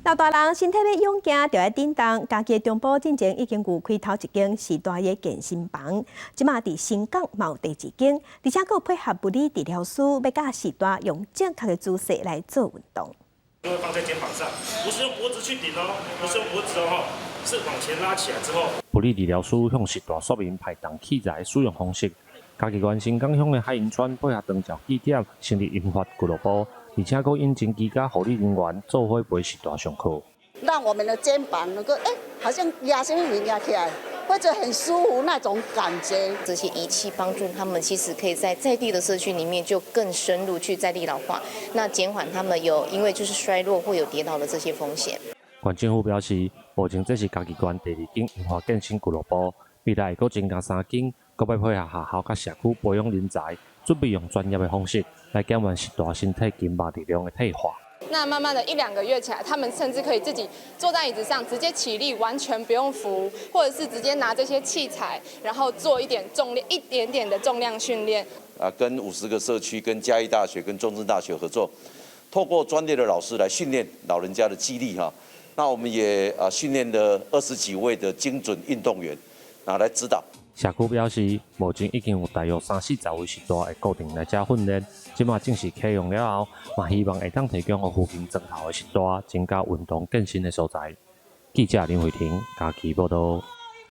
老大人身體欲勇健，就愛振動。嘉義中埔進前已經有開頭一間序大的健身房，這馬佇新港嘛有第二間，而且閣有配合物理治療師，欲教序大用正確的姿勢來做運動。會放在肩膀上，不是用脖子去頂哦，不是用脖子哦，是往前拉起來之後。物理治療師向序大說明排動器材使用方式。嘉義縣新港鄉的海雲村配合長照記點成立銀髮俱樂部，而且閣引進居家護理人員做伙陪序大上課。讓我們的肩膀能夠好像壓什麼物壓起來，或者很舒服那種感覺。這些儀器幫助他們，其實可以在在地的社區裡面就更深入去在地老化，那減緩他們有因為就是衰弱或有跌倒的這些風險。縣政府表示，目前這是嘉義縣第二間銀髮健身俱樂部，未來會閣增加三間，閣欲配合學校佮社區培養人才，準備用專業的方式來減緩序大身體筋肉力量的退化。那慢慢的一兩個月起來，他們甚至可以自己坐在椅子上直接起立，完全不用扶，或者是直接拿這些器材，然後做一點重量、一點點的重量訓練。啊，跟50個社區、跟嘉義大學、跟中正大學合作，透過專業的老師來訓練老人家的肌力哈。那我們也啊訓練了20幾位的精準運動員啊來指導。社區表示，目前已經有大約三四十位序大會固定來遮訓練，這馬正式啟用了後，嘛希望會當提供予附近莊頭的序大增加運動健身的所在。記者林慧婷嘉義報道。